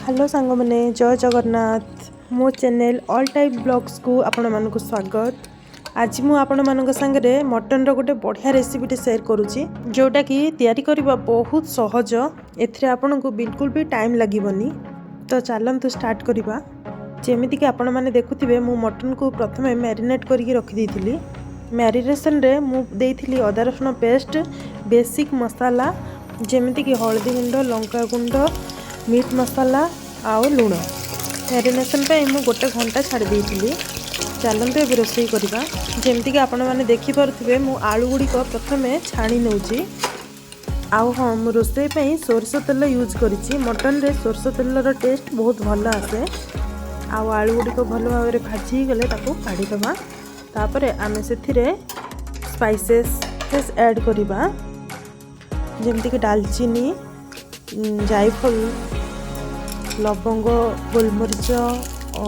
Hello ସାଙ୍ଗମାନେ, ଜୟ ଜଗନ୍ନାଥ। ମୋ channel all type ବ୍ଲଗ୍ସକୁ ଆପଣମାନଙ୍କୁ ସ୍ୱାଗତ। ଆଜି ମୁଁ ଆପଣମାନଙ୍କ ସାଙ୍ଗରେ ମଟନ୍ର ଗୋଟେ ବଢ଼ିଆ ରେସିପିଟେ ସେୟାର କରୁଛି, ଯେଉଁଟାକି ତିଆରି କରିବା ବହୁତ ସହଜ। ଏଥିରେ ଆପଣଙ୍କୁ ବିଲକୁଲ ବି ଟାଇମ୍ ଲାଗିବନି। ତ ଚାଲନ୍ତୁ ଷ୍ଟାର୍ଟ କରିବା। ଯେମିତିକି ଆପଣମାନେ ଦେଖୁଥିବେ, ମୁଁ ମଟନ୍କୁ ପ୍ରଥମେ ମ୍ୟାରିନେଟ୍ କରିକି ରଖିଦେଇଥିଲି। ମ୍ୟାରିନେସନ୍ରେ ମୁଁ ଦେଇଥିଲି ଅଦା ରସୁଣ ପେଷ୍ଟ, ବେସିକ୍ ମସଲା ଯେମିତିକି ହଳଦୀ ଗୁଣ୍ଡ, ଲଙ୍କା ଗୁଣ୍ଡ, ମିଟ୍ ମସଲା ଆଉ ଲୁଣ। ମ୍ୟାରିନେସନ୍ ପାଇଁ ମୁଁ ଗୋଟେ ଘଣ୍ଟା ଛାଡ଼ି ଦେଇଥିଲି। ଚାଲନ୍ତୁ ଏବେ ରୋଷେଇ କରିବା। ଯେମିତିକି ଆପଣମାନେ ଦେଖିପାରୁଥିବେ, ମୁଁ ଆଳୁ ଗୁଡ଼ିକ ପ୍ରଥମେ ଛାଣି ନେଉଛି। ଆଉ ହଁ, ମୁଁ ରୋଷେଇ ପାଇଁ ସୋରିଷ ତେଲ ୟୁଜ୍ କରିଛି। ମଟନରେ ସୋରିଷ ତେଲର ଟେଷ୍ଟ ବହୁତ ଭଲ ଆସେ। ଆଉ ଆଳୁ ଗୁଡ଼ିକ ଭଲ ଭାବରେ ଭାଜି ହେଇଗଲେ ତାକୁ କାଢ଼ିଦେବା। ତାପରେ ଆମେ ସେଥିରେ ସ୍ପାଇସେସ୍ ଆଡ଼୍ କରିବା, ଯେମିତିକି ଡାଲଚିନି, ଜାଇଫଲ, ଲବଙ୍ଗ, ଗୋଲମରିଚ,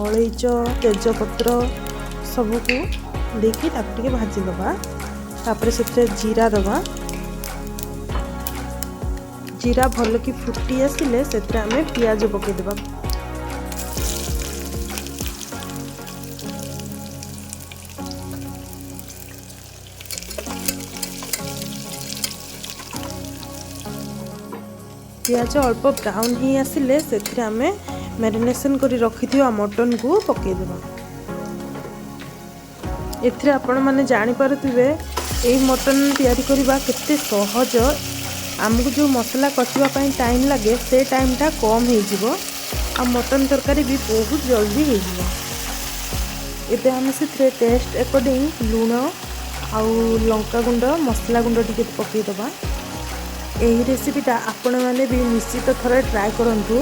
ଅଳେଇଚ, ତେଜପତ୍ର ସବୁକୁ ଦେଇକି ତାକୁ ଟିକେ ଭାଜିଦେବା। ତାପରେ ସେଥିରେ ଜିରା ଦେବା। ଜିରା ଭଲକି ଫୁଟି ଆସିଲେ ସେଥିରେ ଆମେ ପିଆଜ ପକାଇଦେବା। ପିଆଜ ଅଳ୍ପ ବ୍ରାଉନ୍ ହେଇ ଆସିଲେ ସେଥିରେ ଆମେ ମ୍ୟାରିନେସନ୍ କରି ରଖିଥିବା ମଟନ୍କୁ ପକାଇଦେବା। ଏଥିରେ ଆପଣମାନେ ଜାଣିପାରୁଥିବେ, ଏଇ ମଟନ୍ ତିଆରି କରିବା କେତେ ସହଜ। ଆମକୁ ଯେଉଁ ମସଲା କଷିବା ପାଇଁ ଟାଇମ୍ ଲାଗେ, ସେ ଟାଇମ୍ଟା କମ୍ ହେଇଯିବ ଆଉ ମଟନ୍ ତରକାରୀ ବି ବହୁତ ଜଲ୍ଦି ହେଇଯିବ। ଏବେ ଆମେ ସେଥିରେ ଟେଷ୍ଟ ଆକର୍ଡ଼ିଂ ଲୁଣ ଆଉ ଲଙ୍କାଗୁଣ୍ଡ, ମସଲା ଗୁଣ୍ଡ ଟିକେ ପକାଇଦେବା। ଏହି ରେସିପିଟା ଆପଣମାନେ ବି ନିଶ୍ଚିତ ଥରେ ଟ୍ରାଏ କରନ୍ତୁ।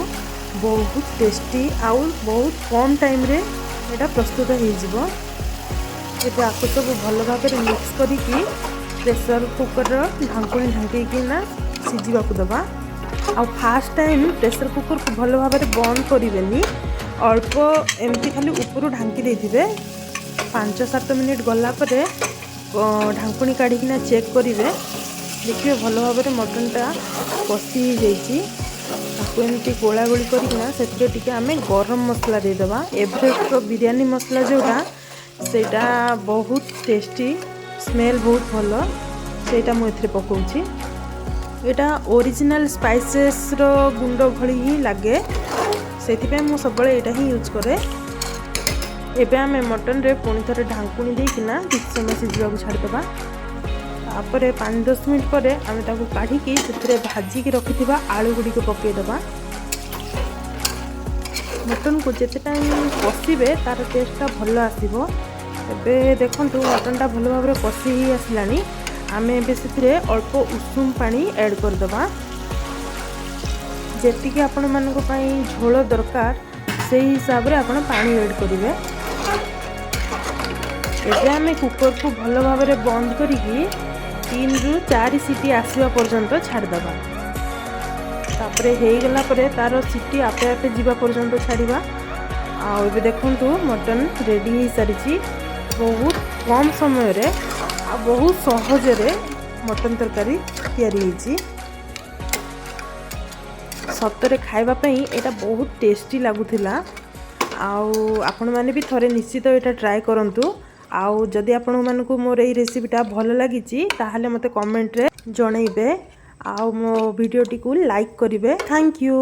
ବହୁତ ଟେଷ୍ଟି ଆଉ ବହୁତ କମ୍ ଟାଇମ୍ରେ ଏଇଟା ପ୍ରସ୍ତୁତ ହେଇଯିବ। ଏବେ ଆକୁ ସବୁ ଭଲ ଭାବରେ ମିକ୍ସ କରିକି ପ୍ରେସର କୁକର୍ର ଢାଙ୍କୁଣୀ ଢାଙ୍କିକିନା ସିଝିବାକୁ ଦେବା। ଆଉ ଫାଷ୍ଟ ଟାଇମ୍ ପ୍ରେସର କୁକର୍କୁ ଭଲ ଭାବରେ ବନ୍ଦ କରିବେନି, ଅଳ୍ପ ଏମିତି ଖାଲି ଉପରୁ ଢାଙ୍କି ଦେଇଥିବେ। 5-7 ମିନିଟ୍ ଗଲା ପରେ ଢାଙ୍କୁଣୀ କାଢ଼ିକିନା ଚେକ୍ କରିବେ। ଦେଖିବେ, ଭଲ ଭାବରେ ମଟନ୍ଟା କଷି ହେଇଯାଇଛି। ତାକୁ ଏମିତି ଗୋଳା ଗୋଳି କରିକିନା ସେଥିରେ ଟିକେ ଆମେ ଗରମ ମସଲା ଦେଇଦେବା। ଏଭରେଷ୍ଟର ବିରିୟାନୀ ମସଲା ଯେଉଁଟା, ସେଇଟା ବହୁତ ଟେଷ୍ଟି, ସ୍ମେଲ୍ ବହୁତ ଭଲ। ସେଇଟା ମୁଁ ଏଥିରେ ପକାଉଛି। ଏଇଟା ଓରିଜିନାଲ୍ ସ୍ପାଇସେସ୍ର ଗୁଣ୍ଡ ଭଳି ହିଁ ଲାଗେ, ସେଥିପାଇଁ ମୁଁ ସବୁବେଳେ ଏଇଟା ହିଁ ୟୁଜ୍ କରେ। ଏବେ ଆମେ ମଟନ୍ରେ ପୁଣି ଥରେ ଢାଙ୍କୁଣୀ ଦେଇକିନା କିଛି ସମୟ ସିଝିବାକୁ ଛାଡ଼ିଦେବା। ତାପରେ 5-10 ମିନିଟ୍ ପରେ ଆମେ ତାକୁ କାଢ଼ିକି ସେଥିରେ ଭାଜିକି ରଖିଥିବା ଆଳୁ ଗୁଡ଼ିକୁ ପକାଇଦେବା। ମଟନ୍କୁ ଯେତେ ଟାଇମ୍ କଷିବେ, ତା'ର ଟେଷ୍ଟଟା ଭଲ ଆସିବ। ଏବେ ଦେଖନ୍ତୁ, ମଟନ୍ଟା ଭଲ ଭାବରେ କଷି ହେଇ ଆସିଲାଣି। ଆମେ ଏବେ ସେଥିରେ ଅଳ୍ପ ଉଷୁମ ପାଣି ଆଡ଼୍ କରିଦେବା। ଯେତିକି ଆପଣମାନଙ୍କ ପାଇଁ ଝୋଳ ଦରକାର, ସେଇ ହିସାବରେ ଆପଣ ପାଣି ଆଡ଼୍ କରିବେ। ଏବେ ଆମେ କୁକର୍କୁ ଭଲ ଭାବରେ ବନ୍ଦ କରିକି 3ରୁ 4 ସିଟି ଆସିବା ପର୍ଯ୍ୟନ୍ତ ଛାଡ଼ିଦେବା। ତାପରେ ହେଇଗଲା ପରେ ତା'ର ସିଟି ଆପେ ଆପେ ଯିବା ପର୍ଯ୍ୟନ୍ତ ଛାଡ଼ିବା। ଆଉ ଏବେ ଦେଖନ୍ତୁ, ମଟନ୍ ରେଡ଼ି ହେଇସାରିଛି। ବହୁତ କମ୍ ସମୟରେ ଆଉ ବହୁତ ସହଜରେ ମଟନ୍ ତରକାରୀ ତିଆରି ହେଇଛି। ସତରେ ଖାଇବା ପାଇଁ ଏଇଟା ବହୁତ ଟେଷ୍ଟି ଲାଗୁଥିଲା। ଆଉ ଆପଣମାନେ ବି ଥରେ ନିଶ୍ଚିତ ଏଇଟା ଟ୍ରାଏ କରନ୍ତୁ। ଆଉ ଯଦି ଆପଣମାନଙ୍କୁ ମୋର ଏଇ ରେସିପିଟା ଭଲ ଲାଗିଛି, ତାହେଲେ ମୋତେ କମେଣ୍ଟରେ ଜଣେଇବେ ଆଉ ମୋ ଭିଡ଼ିଓଟିକୁ ଲାଇକ୍ କରିବେ। Thank you.